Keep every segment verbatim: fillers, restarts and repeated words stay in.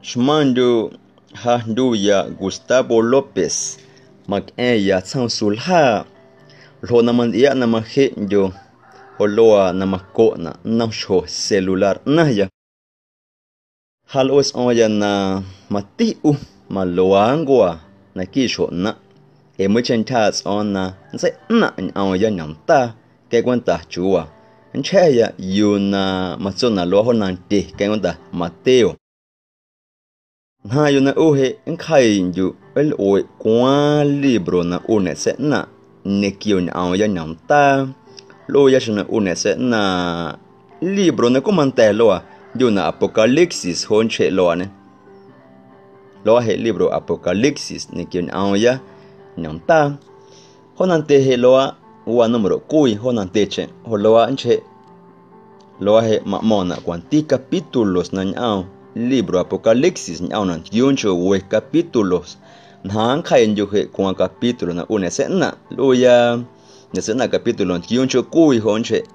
Xmaⁿndyoꞌ ja jndyuya Gustavo López, macꞌa̱ⁿya tsjoom suljaaꞌ, ljoꞌ na mantyꞌiaꞌ na majeꞌndyo joꞌ luaa na macoꞌnaꞌ nnom xjo celular ꞌnaⁿya. Ja lꞌue sꞌo̱o̱ⁿya na mati ꞌu maluaaꞌ nncuaa naquiiꞌ xjo ꞌnaⁿꞌ, ee meiiⁿcheⁿ ntyjaaꞌ tsꞌo̱o̱ⁿ na nntseiꞌnaⁿꞌ ñꞌoomya ñomndaa queⁿ cwenta chiuu waa, nnchja̱ya yuu na matso na luaaꞌ joo nandye queⁿ cwenta Mateo. Njaaⁿ yuu na ꞌu jeꞌ nncjeiiꞌndyuꞌ nlꞌueꞌ cwaaⁿ libro na ꞌu ñeꞌtseiꞌnaⁿꞌ ñequio ñꞌoomya ñomndaa. Nlꞌuuya xeⁿ na ꞌu ñeꞌtseiꞌnaⁿꞌ libro na cweꞌ manda̱ luaa, ndyuꞌ na Apocalipsis joꞌ nchjeꞌ luaaꞌñe. Luaaꞌ jeꞌ libro Apocalipsis ñequio ñꞌoomya ñomndaa. Joo nandye jeꞌ luaaꞌ waa número cwii joo nandyecheⁿ joꞌ luaaꞌ nchjeꞌ. Luaaꞌ jeꞌ maꞌmo̱ⁿnaꞌ cwanti capítulos na ñꞌoom libro Apocalipsis, ñꞌoom na ntquiuuncho we capítulos. Njaaⁿ nncjeiiꞌndyuꞌ jeꞌ cwaaⁿ capítulo na ꞌu ñeꞌtseiꞌnaⁿꞌ, nlꞌuuya ñeꞌtseiꞌnaⁿꞌ capítulo ntquiuuncho cwii joꞌ nchjeꞌ.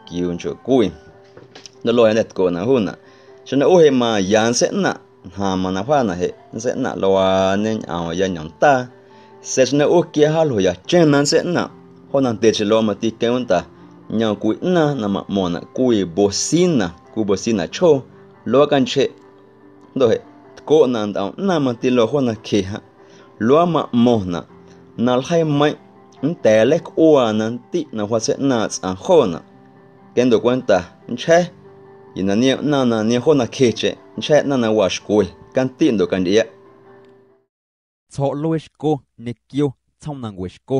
Ntquiuuncho cwii. Ndoꞌ luaaꞌ jnda̱ tcoꞌnaꞌ juunaꞌ. Xeⁿ na ꞌu jeꞌ maya nntseiꞌnaⁿꞌ, njaaⁿ mana wjaanaꞌ jeꞌ nntseiꞌnaⁿꞌ luaaꞌñe ñꞌoomya ñomndaa. Sa̱a̱ xeⁿ na ꞌu quia jaa ljoyacheⁿ na nntseiꞌnaⁿꞌ, joo nandyecheⁿ luaaꞌ mati queⁿ cwenta ñoom cwii ꞌnaaⁿ na maꞌmo̱ⁿnaꞌ cwii bocina, cwii bocina chjoo, luaaꞌ canchjeꞌ. Ndoꞌ jeꞌ tcoꞌnaꞌ ntꞌom ꞌnaaⁿ mati luaa joo nacje jaⁿ. Luaaꞌ maꞌmo̱ⁿnaꞌ na ljeimeiⁿꞌ nnda̱a̱ nleicꞌuaa na ndiꞌ na wjaatseiꞌnaaⁿꞌ tsꞌaⁿ joonaꞌ. Queⁿ ndoꞌ cwenta nchja̱, yuu na niom ꞌnaⁿ na niom joo nacjecheⁿ, nchja̱ ꞌnaⁿ na waa xcwe, cantiꞌ ndoꞌ cantyꞌiaꞌ. Tsjo̱ꞌluee xco ñequio tsjoomnancue xco.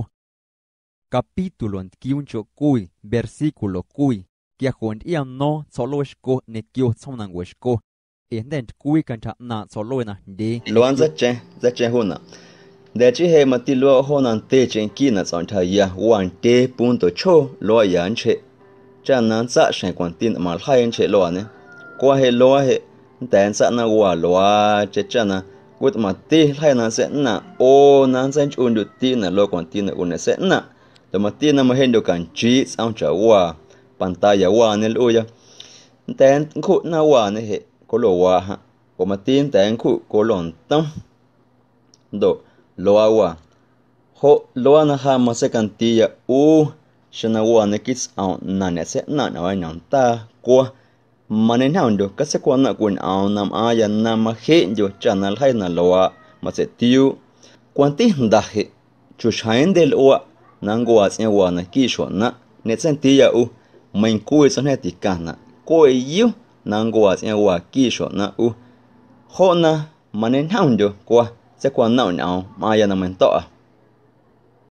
Capítulo ntquiuuncho cwii, versículo cwii. Quia joꞌ ntyꞌiaa no̱o̱ⁿ tsjo̱ꞌluee xco ñequio tsjoomnancue xco, ee jnda̱ ntycwii cantyja ꞌnaaⁿꞌ tsjo̱ꞌluee najndyee. Luaaꞌ nntseicheⁿ, nntseicheⁿ juunaꞌ. Jnda̱ chii jeꞌ mati luaaꞌ joo nandyecheⁿ nquiinaꞌ tsꞌomꞌ ntyjaya wandyee punto chjoo luaaꞌya nchjeꞌ, cha na nntsaꞌ xjeⁿ cwanti ntꞌmaⁿ ljeii nchjeꞌ luaaꞌñe. Cwaa jeꞌ luaaꞌ jeꞌ nnda̱a̱ nntsaꞌ na waa luaaꞌcheⁿ cha na cwitꞌmaⁿti ljeii na nntseiꞌnaⁿꞌ ꞌo na nntseinchꞌundyuꞌtiꞌnaꞌ luaaꞌ cwanti na ꞌu ñeꞌtseiꞌnaⁿꞌ. Ndoꞌ mati na majeꞌndyo̱ canchiiꞌ tsꞌoomcheⁿ waa, pantalla waañe nlꞌuuya. Nnda̱a̱ nncjuꞌ ꞌnaⁿwaañe jeꞌ coluawaaꞌ jaⁿ, oo mati nnda̱a̱ nncjuꞌ colo ntom. Ndoꞌ luaaꞌ waa. Joꞌ luaaꞌ na ja matseicandiiya ꞌu xeⁿ na waa naquiiꞌ tsꞌomꞌ na ñeꞌtseiꞌnaⁿꞌ ñꞌoomya ñomndaa cwa. Mañeñjomndyo catseicwanomꞌ cwiñꞌoom na mꞌaaⁿya na majeꞌndyo cha na ljeii na luaaꞌ matseitiuuꞌ. Cwanti jnda jeꞌ, chuxjeeⁿ nndyelꞌuaꞌ na nncuaa tsꞌiaaⁿwaa naquiiꞌ xjo ꞌnaⁿꞌ, ñeꞌtseindiiya ꞌu, meiⁿcwii tsꞌo̱o̱ⁿ jnda̱ ticaⁿnaꞌ, cweꞌ yu na nncuaa tsꞌiaaⁿwaa quiiꞌ xjo ꞌnaⁿꞌ ꞌu. Joꞌ na mañeñjomndyo cwa catseicwanomꞌ ñꞌoom mꞌaaⁿya na meindo̱ꞌa.